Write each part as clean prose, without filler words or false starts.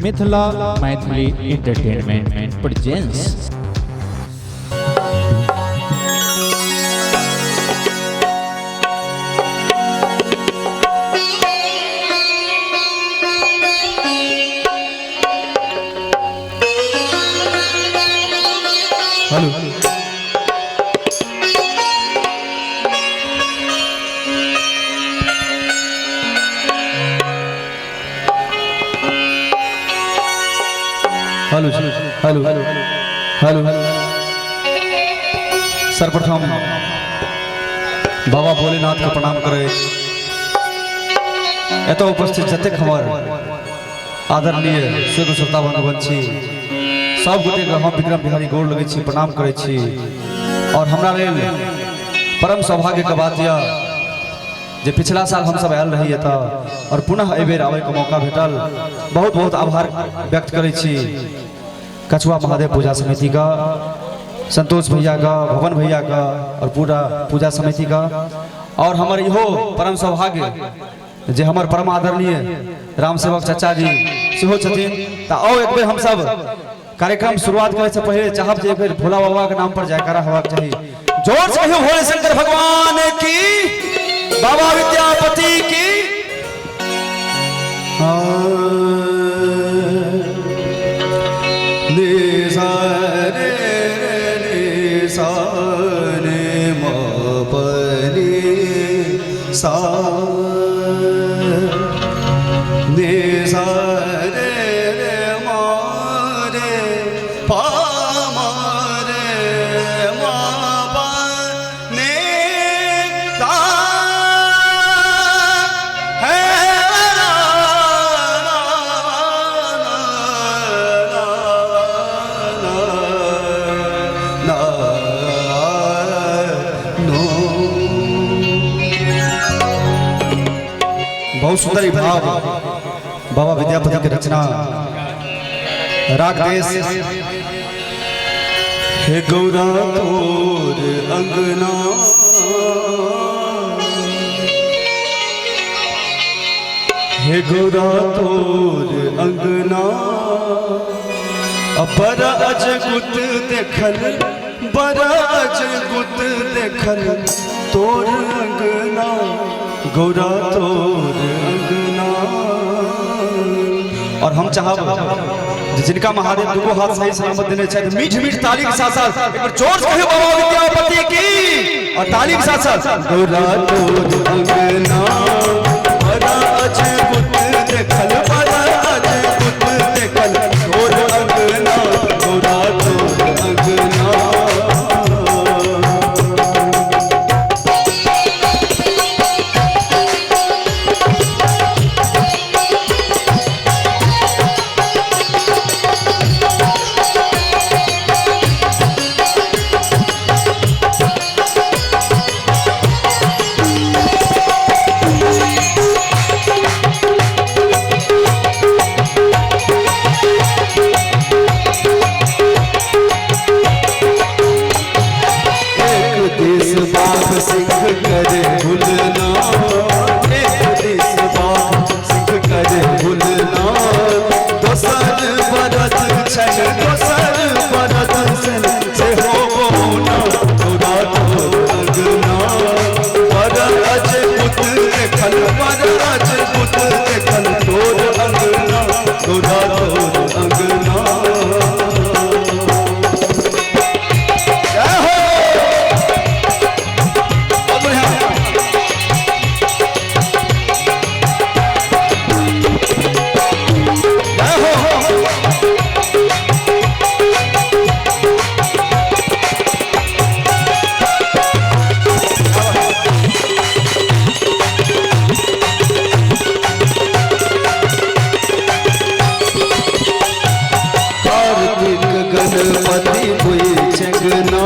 Mithila Maithili entertainment presents. Hello hello hello hello. सर्वप्रथम बाबा भोलेनाथ के प्रणाम करे एतऽ उपस्थित जतेक हमर आदरणीय स्वर्ग श्रोता बंधुगण छी, सब गोटे के हम विक्रम बिहारी गोर लगै छी, प्रणाम करै छी। और हमरा लेल परम सौभाग्य के बात यह जे पिछला साल हम सब आयल रही एतऽ और पुनः एहि बेर आबैके मौका भेटल। बहुत बहुत आभार व्यक्त करै छी कछुआ महादेव पूजा समिति का, संतोष भैया का, भवन भैया का और पूरा पूजा समिति का। और हमर इहो परम सौभाग्य जे हमर परम आदरणीय रामसेवक चाचा जी सेहो छथिन। तऽ आओ एक बेर हमसब कार्यक्रम शुरुआत करे से पहले चाहब जे एक बेर भोला बाबा के नाम पर जयकारा होबाक चाही। जोर से कहियो भोले शंकर भगवान की, बाबा विद्यापति की। नि सा रे रे सा ने म प नि सा नि सा रे रे म रे प म रे म प नि सा है ना ना ना ना नो। बहुत सुंदर ई भाव बाबा विद्यापति के रचना राग देश। हे गौरा तोर अंगना, हे गौरा तोर अंगना, अपर अजगुत देखल, बड़ अजगुत देखल तोर अंगना, गौरा तोर अंगना। और हम चाहब जे जिनका महादेव दुगो हाथ सही सलामत देने छथि, मीठ मीठ ताली के साथ साथ एक बार जोर से कहियो बाबा विद्यापति की, और ताली के साथ साथ गौरा तोर अंगना, बड़ा अजगुत देखल, बड़ा अजगुत देखल तोर अंगना, गौरा तोर अंगना। एक देश बाघ सिंह करे भूलना, एक देश बाघ सिंह करे भूलना, दोसर बरत छन, दोसर बरत छन से हो ना, गौरा तोर अंगना, बड़ अजगुत देखल, बड़ अजगुत देखल तोर अंगना, गौरा तोर अंगना। जय हो, बहुत बढ़िया। जय हो। कार्तिक गणपति दुई चंगना,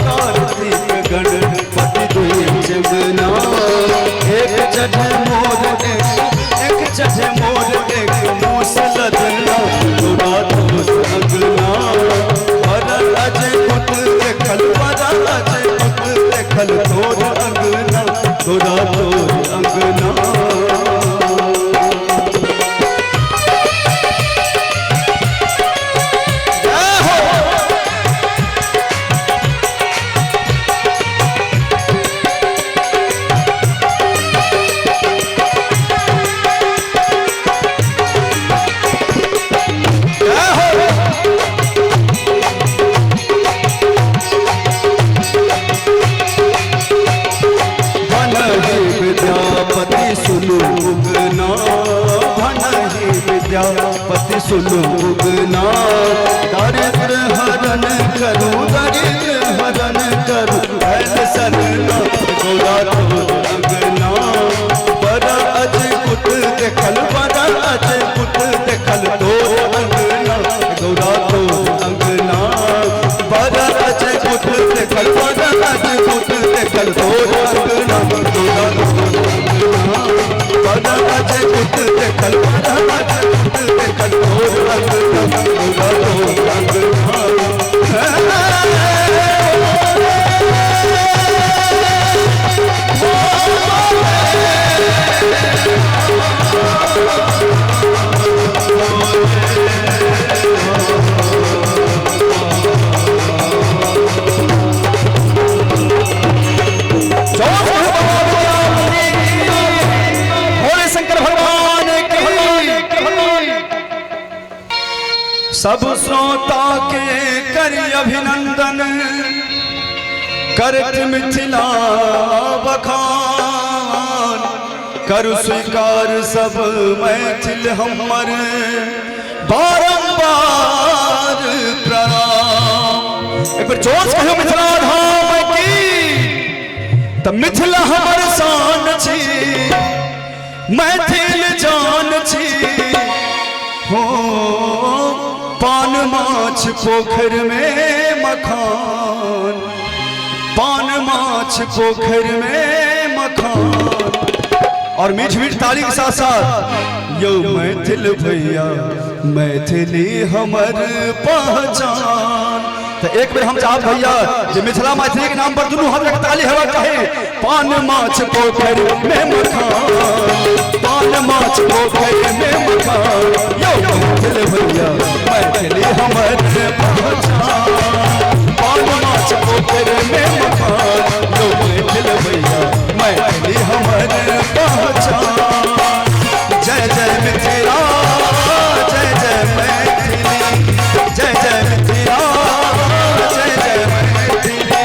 कार्तिक गणपति दुई चंगना, एक चढ़े मोर एक चढ़े मोर एक मूस लदना, गौरा तोर अंगना, बड़ अजगुत देखल, बड़ अजगुत देखल तोर अंगना, गौरा तोर अंगना। विद्यापति सुनु उगना। दरिद्र हरण करू दरिद्र हरण करू ऐल सरना गौरा तोर अंगना। बड़ा अजगुत देखल बड़ा अजगुत देखल तोर अंगना गौरा तोर अंगना। बड़ा अजगुत देखल बड़ा अजगुत देखल तोर अंगना गौरा तोर अंगना। बड़ा अजगुत देखल बड़ा अजगुत देखल तोर अंगना गौरा तोर अंगना। भोले शंकर भगवान की। सब श्रोता के करी अभिनंदन करत मिथिला बखान। करु स्वीकार सब मैथिल हमर बारंबार प्रणाम। एक बार जोर से कहियो मिथिला धाम की। त मिथिला हमर शान छी मैथिल जान छी। हो पान माछ पोखर में मखान पान माछ पोखर में मखान। और मीठ मीठ ताली के साथ साथ यो मैथिल भैया मैथिली हमर पहचान। तो एक बेर हम चाहब भैया जे मिथिला मैथिली के नाम पर दुनू हाथ के ताली हेबाक चाही। पान माछ पोखर में मखान पान माछ पोखर में मखान। यो मैथिल भैया मैथिली हमर पहचान। पान माछ पोखर में मखान यो मैथिल भैया मैथिली हमर पहचान। जय जय मिथिला जय जय मैथिली जय जय मिथिला जय जय मैथिली।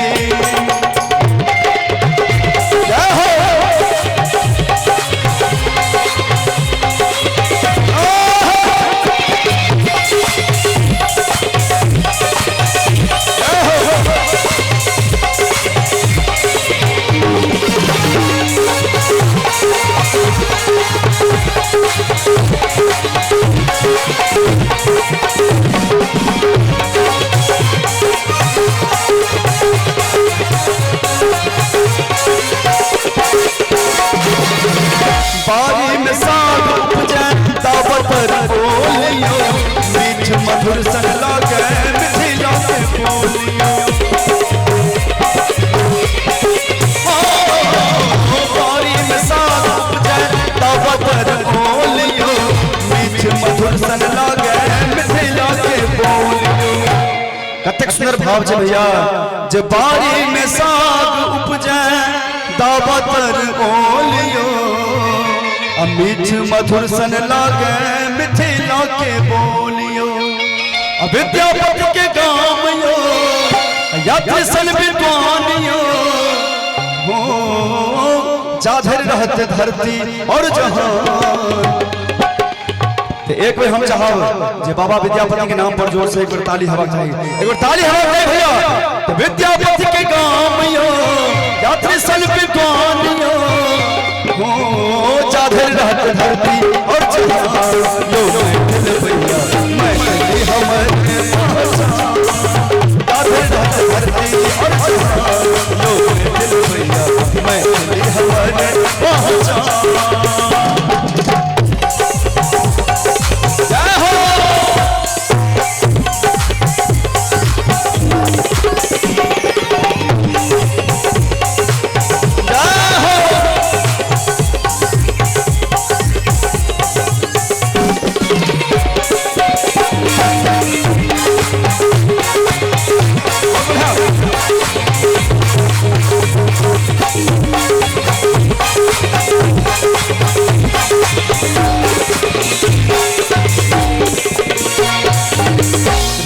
जय हो। बारी में साग उपजै दावत पर बोलियो मीठ मधुर सन लागे मिथिला के बोलियो। बारी में साग उपजै दावत पर बोलियो मीठ मधुर सन लागे मिथिला के बोलियो। कतेक सुंदर भाव छै भैया जे बारी में साग उपजै दावत पर बोलियो मीठ मधुर सन लागे मिथिला के बोलियो। विद्यापति के गाम यो यात्री सन विद्वान यो हो जाधर रहत धरती और जहान। तो एक बेर हम चाहब जे बाबा विद्यापति के नाम पर जोर से एक बार ताली हवा चाहिए। एक बार ताली हवा चाहिए भैया। तो विद्यापति के गाम यो यात्री सन विद्वान यो हो जाधर रहत धरती और जहान। यो मैथिल भैया मैथिली हमर पहचान। जाधर रहत धरती और जहान। यो मैथिल भैया मैथिली हमर पहचान। जय हो। जय हो।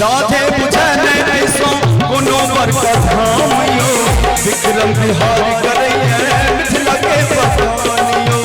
राधे बुझै नहि ऐसो कोनो बड़का धाम यो विक्रम बिहारी करैये मिथिला के बखान यो।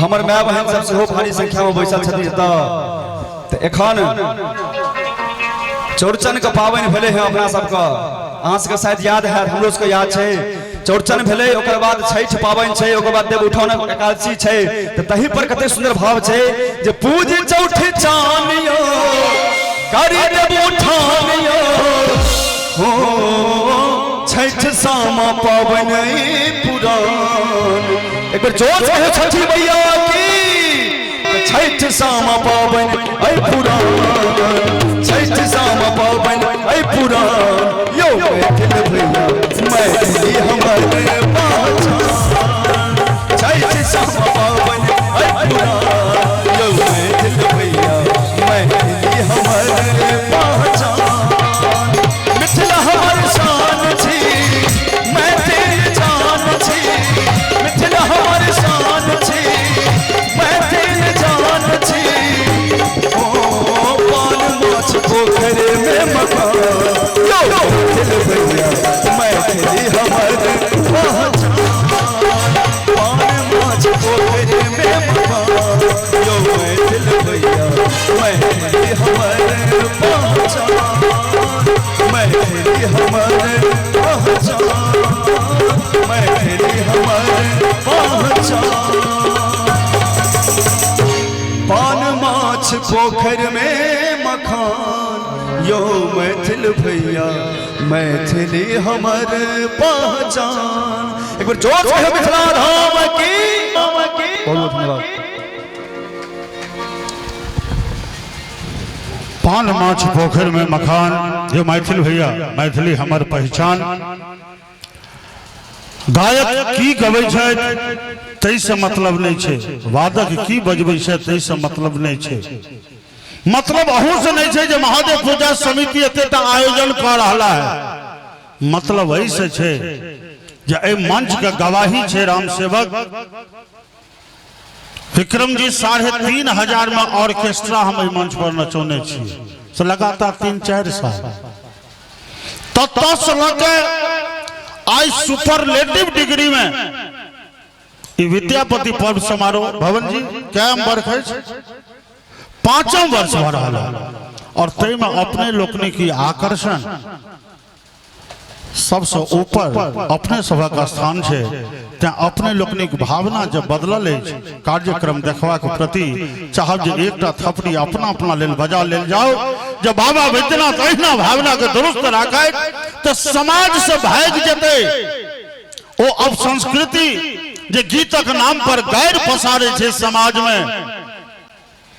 हमर माय बहन सब सेहो भारी संख्या में बैसल छथिन एतऽ। तऽ एखन चौरचन के पाबनि भेलै हँ अपना सबके, अहाँ सबके शायद याद हैत, हमरो सबके याद छै। चौरचन भेलै, ओकर बाद छठि पाबनि छै, ओकर बाद देव उठौनक एकादशी छै। तऽ तही पर कते सुन्दर भाव छै जे पूज चौठ चान यो करी देव उठान यो, हो छठि सामा पाबनि पुरान। एक बेर जोर से कहियौ छठि मैया की। छठि सामा पाबनि ऐ पुरान, छठि सामा पाबनि ऐ पुरान, यो मैथिल भैया मैथिली हमर पहचान। छठि सामा पाबनि ऐ पुरान, यो मैथिल भैया मैथिली हमर पहचान। मिथिला हमर शान छी, मैथिल जान छी, मिथिला हमर शान छी, मैथिल जान छी। ओ पान माछ पोखरि में मकान, यो मैथिल भैया मैथिली हमर पहचान। पान माछ पोखरि में मकान, यो मैथिल भैया मैथिली हमर पहचान। मैथिली हमर पहचान, मैथिली हमर पहचान। पान माछ पोखरि में मखान, यो मैथिल भैया मैथिली हमर पहचान। एक बार जोर से कहियौ मिथिला धाम की। बहुत बहुत धन्यवाद। पान माछ पोखरि में मखान, यो मैथिल भैया मैथिली हमर पहचान। गायक की गबै छथि ताहिसँ मतलब नहि छै, वादक की बजबै छथि ताहिसँ मतलब नहि छै, मतलब अहूसँ नहि छै जे महादेव पूजा समिति एतेटा आयोजन कऽ रहला है। मतलब एहिसँ छै जे एहि मंचके गवाही छै राम सेवक विक्रम जी 3500 में ऑर्केस्ट्रा हम एहि मंच पर नचौने छी से लगातार 3-4 साल। ततऽ लऽ के आइ सुपरलेटिव डिग्री में ई विद्यापति पर्व समारोह भवन जी कयम वर्ष अछि, 5म वर्ष भऽ रहल है। और ताहिमे अपने लोकनिक ई आकर्षण सबसे ऊपर अपने सभक स्थान छै, तें अपने लोकनिक भावना जब बदलल अछि कार्यक्रम देखबाक प्रति चाहब जे एकटा थपड़ी अपना अपना लेल बजा लेल जाओ। जब बाबा बैद्यनाथ अहिना भावना के दुरुस्त राखथि तऽ समाज से भागि जेतै ओ अपसंस्कृति जे गीतक नाम पर गैर पसारै छै समाज में।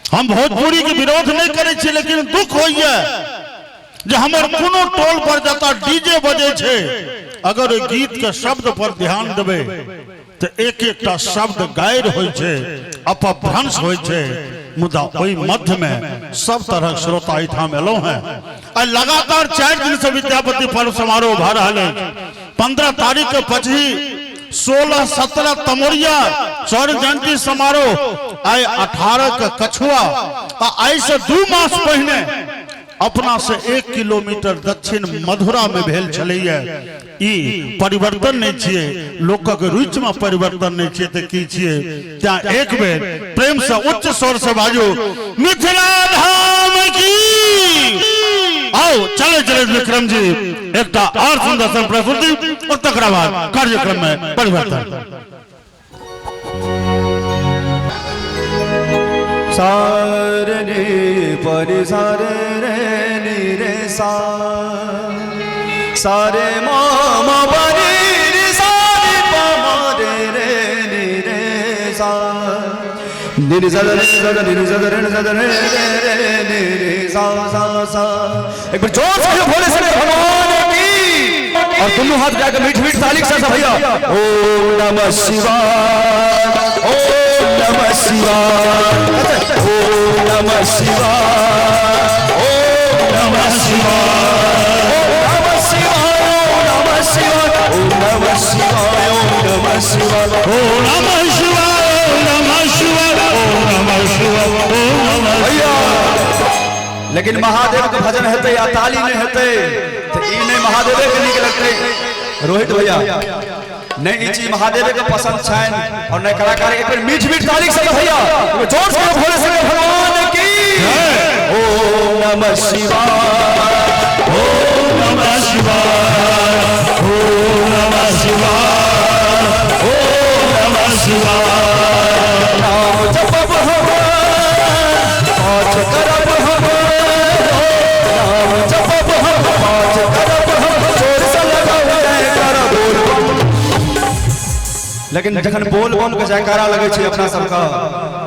हम भोजपुरी के विरोध नहीं करै छी, लेकिन दुख होइए जे हमर कोनो टोल पर जतऽ डीजे बजै छै अगर ओहि गीत के शब्द पर ध्यान देबै तऽ एक एकटा शब्द गैर होइ छै, अपभ्रंश होइ छै। मुदा ओहि मध्य में सब तरहक श्रोता एहिठाम एलहुँ हैं। आ लगातार 4 दिन से विद्यापति पर्व समारोह भऽ रहल अछि। 15 तारीख के पचही, 16, 17 तमोरिया स्वर्ण जयंती समारोह, आइ 18 के कछुआ, आ आइ से 2 मास पहिने अपना से 1 किलोमीटर दक्षिण मधुरा में भेल छलैया। ई परिवर्तन नहीं छियै, लोकक रुचि में परिवर्तन नहीं छियै तऽ की छियै। तैं एक बेर प्रेम से उच्च स्वर से बाजू मिथिला धाम की। आओ चले चले विक्रम जी एकटा और सुंदर सन प्रस्तुति और तकरा बाद कार्यक्रम में परिवर्तन। सारे रे परि सारे रे नी रे सा, सारे मामा परि रे सारे पमा रे रे नी रे सा, नी रे सा रे सा नी रे सा रे सा रे रे रे नी रे सा सा सा। एक बार जोर से कहियो भोले शंकर भगवान की। और दोनों हाथ जाकर मीठ मीठ ताली के साथ भैया ओम नमः शिवाय, ओम नमः शिवाय, ओम नमः शिवाय, ओम नमः शिवाय, ओम नमः शिवाय, ओम नमः शिवाय, ओम नमः शिवाय, ओम नमः शिवाय, ओम नमः शिवाय, ओम नमः शिवाय, ओम नमः शिवाय, ओम नमः भैया। लेकिन महादेव के भजन हेतै या ताली नहीं हेतै तो ई नहीं महादेवे के नीक लगतै। रोहित भैया नहीं ई चीज महादेव के पसंद छनि और नहीं कलाकार एक बेर मीठ मीठ तारीख से भैया जोर से भोले शंकर भगवान की। ओम नमः शिवाय, ओम नमः शिवाय, ओम नमः शिवाय, ओम नमः शिवाय। नाम जपब हम पाठ करब हम, नाम जपब हम पाठ करब हम, जोर से लगाउ जयकारा बोल बम। लेकिन जखन बोल बम के जयकारा लगै छै अपना सबके,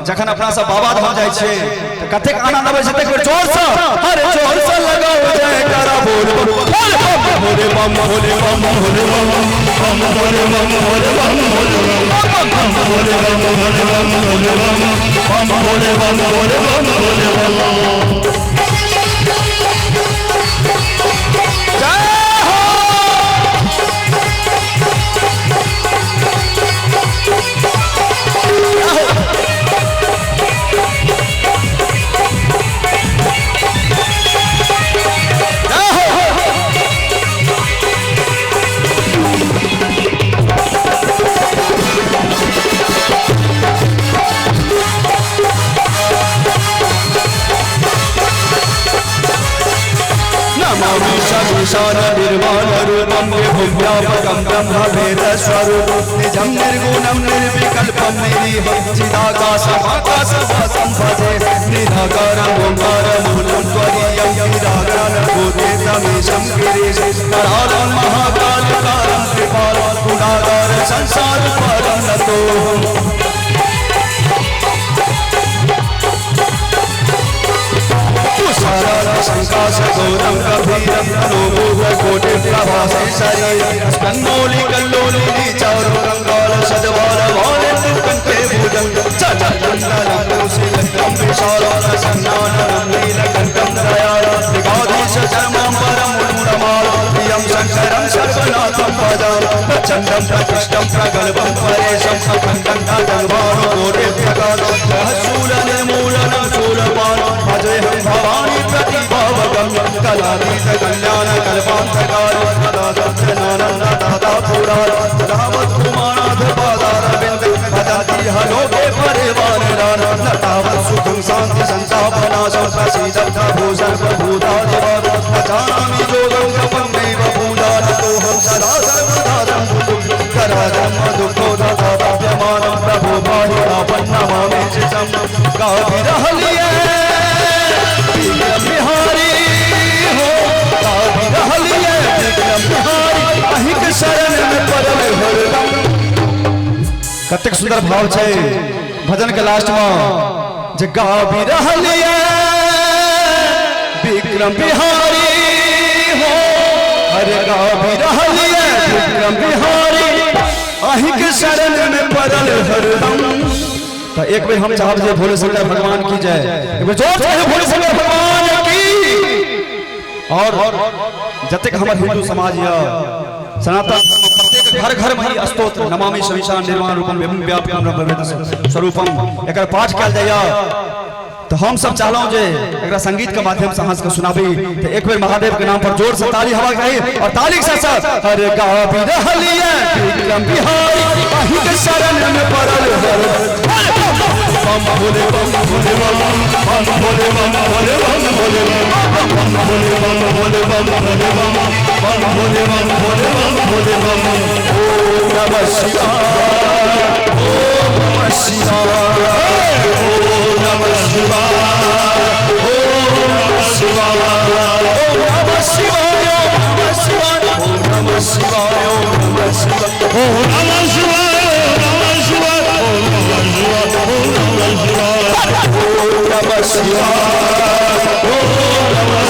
जखन अपना सब बाबा धाम जाइ छै तऽ कतेक आनंद अबै छै। तक बेर जोर से, हर जोर से लगाउ जयकारा बोल बम, बोल बम, भोले बम, भोले बम, भोले बम, बम भोले बम, भोले बम, भोले बम, बम भोले बम, भोले बम, भोले बम, बम भोले बम, भोले बम, भोले बम। जय हो। नमामि शमशान निर्वाण रूपम विभुव्यापकं ब्रह्म वेद स्वरूपं निजं निर्गुणं निर्विकल्पं निरीहं चिदाकाशमाकाशवासं भजे निराकारं ओंकारमूलं त्वदीयं निराकारं भूतेतमेशं गिरीशं करालं महाकालकारं कृपालं गुणागार संसार पारं नतोऽहम्। शंकाश गौरम गभीरम तनोभूत प्रभासे शरीर स्कन्नोलि कल्लोलिनी चारु कंगाल सजवाल वालेन्दु कंठे भुजंग चचंदनं विशाल सन्नाननं नीलकंठं दयाल त्रिकाधीश शर्मांबरं मुरमाल प्रियं शंकरं सर्वनाथं भजामि प्रचंडं प्रतिष्ठं प्रगल्भं परेशं अखंडं अजंभानु कोटि प्रकाश सहशूल निर्मूलनं शूलपाण भजेऽहं भवानी प्रतिभावकं कलातीत कल्याण कल्पांतकार सदा सच्चिदानंद दादा पुराण रावत कुमाराध पादारविंद भजति हलोके परिवार नतावत सुखं शांति संतापनाशं प्रसीदं प्रभु सर्वभूतादिवाद न जानामि योगं जपं नैव पूजा नतोऽहं सदा सर्वदा शम्भुं कराजं दुःखो ददाव्यमानं प्रभु पाहि आपन्नमामि चितं गावि रहलियै विक्रम बिहारी हो, गावि रहलियै विक्रम बिहारी अहिक शरण में पड़ल हरदम। कतेक सुंदर भाव छै भजन के लास्ट में जे गावि रहलियै विक्रम बिहारी हो, हर गावि रहलियै विक्रम बिहारी अहिक शरण में पड़ल हरदम। तो एक बेर हम चाहब जे भोले शंकर भगवान की जय, एक बेर जोर से भोले शंकर भगवान की। और जतेक हमर हिंदू समाज य सनातन धर्म प्रत्येक घर घर में ई स्तोत्र नमामि शमशान निर्वाण रूपम एवं व्यापकम ब्रह्म स्वरूपम एकर पाठ कयल जाइए। तो हम सब चाहलहुँ जे एकरा संगीत के माध्यम से अहाँ सबके सुनाबी। तो एक बेर महादेव के नाम पर जोर से ताली हवा के चाही और ताली के साथ साथ हर गावि रहलियै विक्रम बिहारी अहिक शरण में पड़ल हरदम। बम भोले बम, भोले बम, बम भोले बम, भोले बम, भोले बम, बम भोले बम, भोले बम, भोले बम, बम भोले बम, भोले बम, भोले बम। ओम नमः शिवाय, ओम नमः शिवाय, ओम नमः शिवाय, ओम नमः शिवाय, ओम नमः शिवाय, ओम नमः शिवाय, ओम नमः शिवाय, ओम नमः शिवाय, ओम नमः शिवाय, ओम नमः शिवाय, ओम नमः शिवाय, ओम नमः शिवाय, ओम नमः